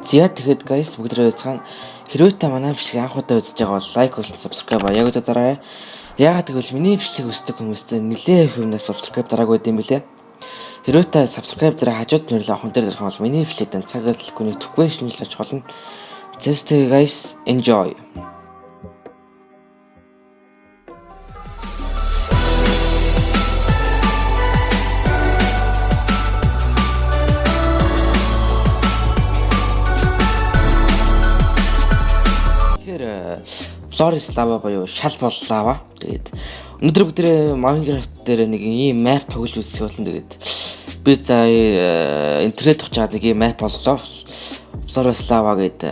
За, тэгэхэд guys, бүгд байцгаана. Хэрвээ та манай бичлэгийг анх удаа үзэж байгаа бол like болон subscribe яг одоо дараарай. Яагаад гэвэл миний бичлэг үздэг хүмүүстээ нэлээд их өмнөөс subscribe дараагүй байд юм билээ. Хэрвээ та subscribe дараа хажууд нь охон дээр дарах юм бол миний бичлэг цаг дэлгүй notification очих болно. Just guys, enjoy. Тэгэхээр Floor is Lava буюу шал бол лава. Тэгээд өнөөдөр бүгдээ Minecraft дээр нэг ийм map тоглож үзэх болно. Тэгээд би за интернет очиад нэг ийм map оллоо. Floor is Lava гэдэг.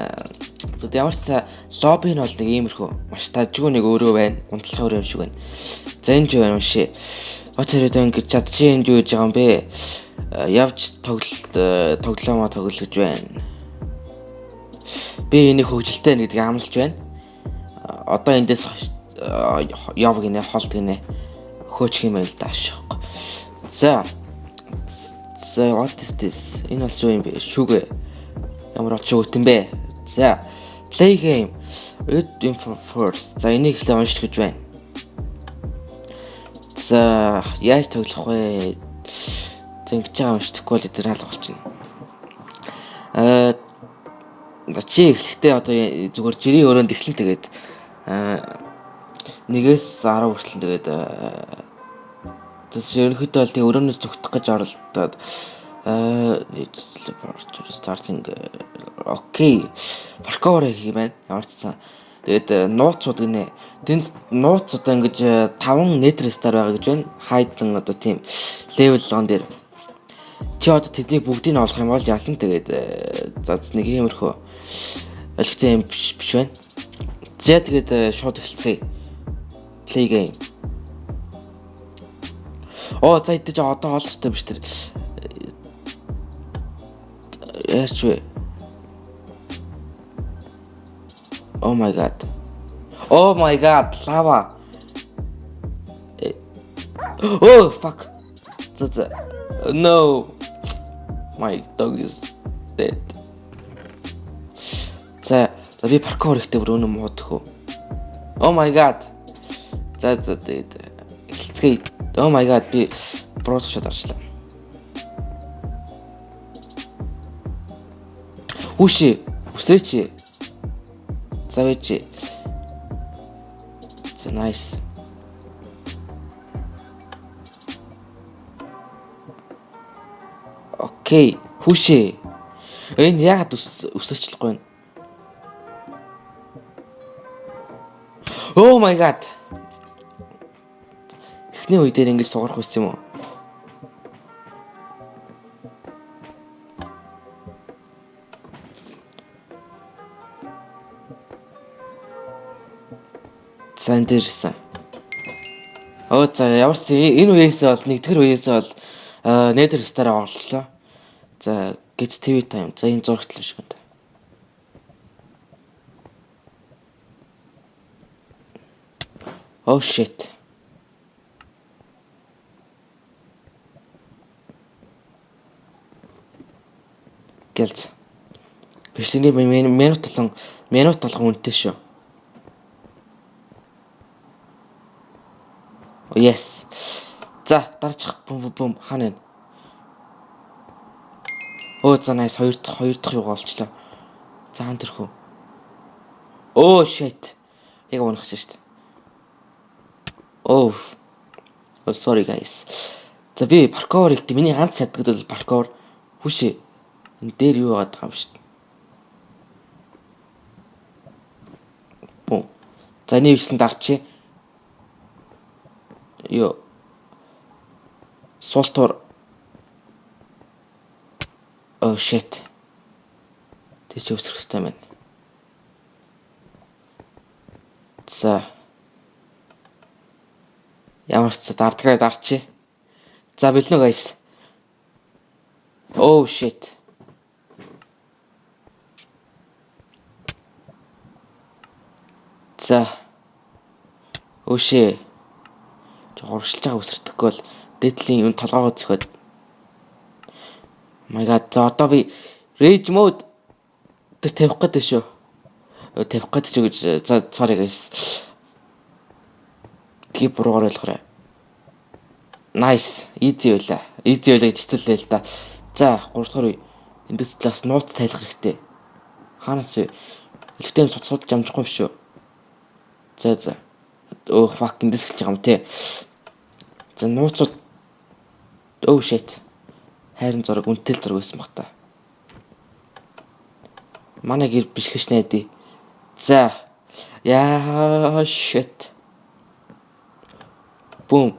Тэгээд ямар ч та лобби нь бол нэг иймэрхүү маш тажгүй нэг өөрөө байна. Унтлахын өрөө юм шиг байна. За, энэ жоо уншия. What are you doing гэж чад чи энэ юу хийж байгаа юм бэ? Явж тоглолт тоглоомоо тоглож гэж байна. Би энийг хөгжилтэй гэдгийг амлаж байна. Одоо эндээс яв гинэ, холд гинэ, хөөчих юм байл да ашиг. За. За, what is this? Энэ бас юу юм бэ? Шүгэ. Ямар оч өгт юм бэ? За. Play game. Read info first. За, энийг эхлээ унших гэж байна. За, яаж тоглох вэ? За, ингэж байгаа юм шиг, тэгэхгүй бол эдгээр алга болчихно. Чи эхлэхдээ одоо зүгээр жирийн өрөөнд эхлэн, тэгээд нэгээс 10 хүртэл, тэгээд тэс ерөнхийдөө бол тэг өрөөнөөс зүгтэх гэж оролдоод starting, okay, паркур хийх юм байна ямар ч гэсэн. Тэгээд нууцуд гинэ. Тэнд нууц одоо ингэж 5 nether star байгаа гэж байна. Хайдан одоо тийм level гон дээр чи одоо тэднийг бүгдийг нь олох юм бол ялан. Тэгээд за, нэг иймэрхүү олигтой юм биш биш байна. За, тэгээд шууд эхэлцгээе. Play game. Оо, за, идэж одоо олох хэрэгтэй биш тэр. Яач вэ? Oh my god. Oh my god, lava. Oh fuck. За за. No. My dog is dead. За, за, би паркур ихтэй бүр өнөө мууд хөө. Oh my god. За за, тэгээд эхэлцгээе. Oh my god, би брос шууд арчлаа. Хүүшээ, үсрээч. За, вэч. За, nice. Okay, хүүшээ. Энэ яагаад өсөчлөхгүй вэ? Oh my god. Эхний үе дээр ингэж сугарах байсан юм уу? За, энэ дээрсэн. Оо, за, ямар ч энэ үеэс бол нэгдүгээр үеэс бол Nether Star орлоо. За, get TV time. За, энэ зурагт л шиг байна. Oh shit. Гэлц. Бичлэгийн минут болон минут болгон үнэтэй шүү. Oh yes. За, дарчих, бум бум бум, хаана вэ? Өө, за, nice, хоёр дахь юугаа олчлоо. За, хаан тэрхүү. Oh shit. Яг унахсан шүү дээ. Oh. Oh, sorry guys. За, би паркур их, миний ганц чаддаг бол паркур. Хүшээ. Энэ дээр юу байгаад байгаа юм шүү дээ. Бум. За, нэг ихсэн дарчи. Йоо. Суултуур. Oh shit. Тэг чи өсрөх хэрэгтэй байна. За. Ямар ч дардгаа дарчи. За, бэлнэ guys. Oh shit. За. Өөшөө. Жог урагшилж байгаа, өсөрдөхгүй бол дээдлийн юм толгоогоо зөхиод. My god. За, одоо би rage mode. Тэр тавих гэдэг шүү. Тавих гэдэг шүү гэж, за, sorry guys. Тэгээ буруугаар ойлгоорой. Nice. Easy байла. Easy байла гэж хэцүүлээ л да. За, 3 дахь үе. Эндээс бас нууц тайлах хэрэгтэй. Хаанаас элэгтэй юм судалж амжихгүй юм шүү. За. Өө, fuck, эндээс эхэлж байгаа юм те. За, нууцууд. Oh shit. Хайрын зураг, үнэтэй зураг байсан бах та. Манай гэр биш гэж найдаа. За. Яа, shit. Boom.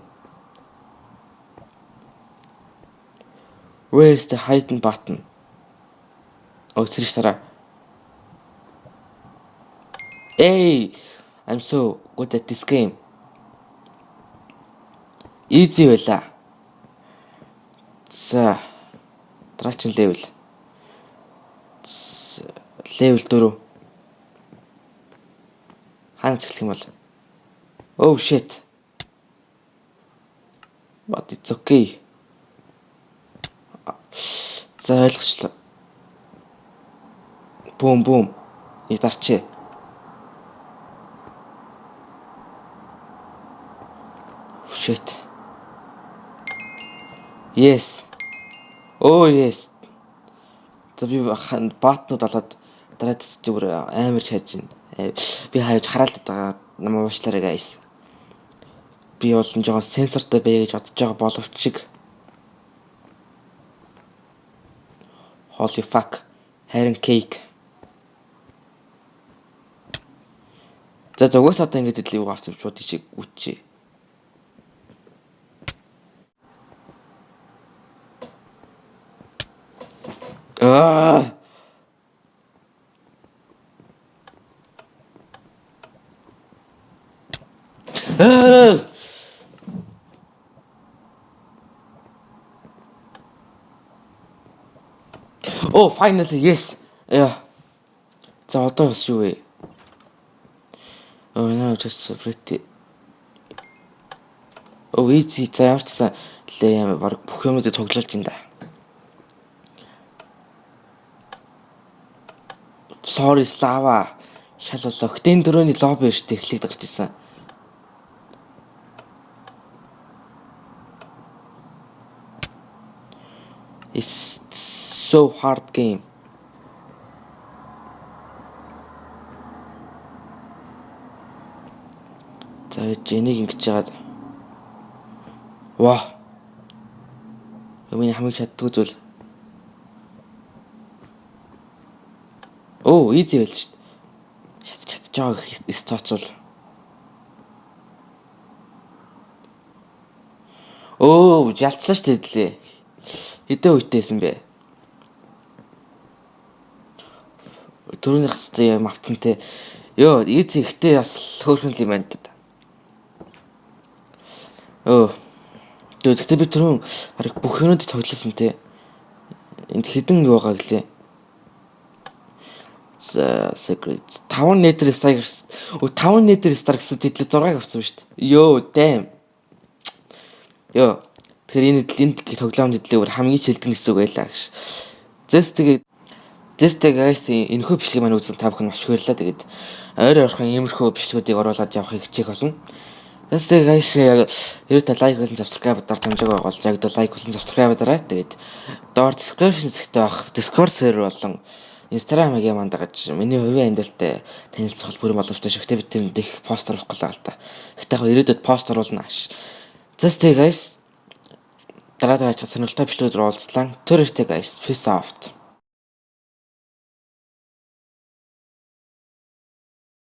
Where is the hidden button? Oh, сэрэж тараа. Hey, I'm so good at this game. Easy байла. За. Дараачин level. Level 4. Хаана цэглэх юм бол? Oh shit. But it's okay. За, ойлгочлоо. Бум бум. Нэг дарчээ. Shit. Yes. Oh yes. За, би баатнууд олоод дараа зүгээр амар шааж байна. Би хаяж хараалдаад байгаа, намайг уучлаарай, guys. Би бол жоохон сенсортой бай гэж бодож байгаа боловч шиг. Holy fuck. Харин cake. За, зугаас одоо ингэж идэл юу авсан, шууд тийшээ гүчээ. Аа. Аа. Oh, finally, yes. Yeah. За, одоо бас юу вэ? Oh no, just pretty. Oh, easy. За, ямар ч сан лээ юм баг бүх юмнуудыг цуглуулж ин да. Sorry, lava. Шал болоо. Гэтэ энэ дөрөөний лобби шүү дээ, эхлээд гарч ирсэн. It's so hard game. За, энийг ингэж жагаад. Ваа. Миний хамгийн чаддгүй зүйл. Оо, easy байл шүү дээ. Шат чадж байгааг эс тооцвол. Өө, ялцлаа шүү дээ. Хэдэн үетэйсэн бэ? Түрүүнийх юм авцсан те. Йоо, easy, ихтэй бас хөөрхөн л юм байна да. Өө. Гэхдээ би түрүүн бараг бүх юмнуудыг цуглуулсан те. Энд хэдэн юу байгаа гэлээ. Secret 5 Nether Star, 5 Nether Star гэсэн тэдлээ 6-ыг авсан шүү дээ. Йоо, damn. Йоо. Тэгэхээр энэ энд тоглоом дэдлээ бүр хамгийн шилдэг гэсэн үг байлаа гэж. Зэс тэгээ зэс тэгээ guys, энэхүү бичлэгийг маань үзсэн та бүхэн маш их баярлалаа. Тэгээд ойр ойрхон иймэрхүү бичлэгүүдийг оруулаад явахыг хичээх болно. Зэс тэгээ guys, яг хэрвээ та like болон subscribe дарж амжаагүй бол яг л like болон subscribe дараарай. Тэгээд доор description хэсэгт байх Discord server болон Instagram хаягийн маань дагаж миний хувийн амьдралтай танилцах бүрэн боломжтой шүү. Гэтэ би тэнд их пост оруулахгүй л байгаа л та. Гэтэ яг ирээдүйд пост оруулна ааш. За тэгээ guys, дараа дараа сонирхолтой бичлэгүүд уулзлаа. Түр хэртэй, guys. Peace out.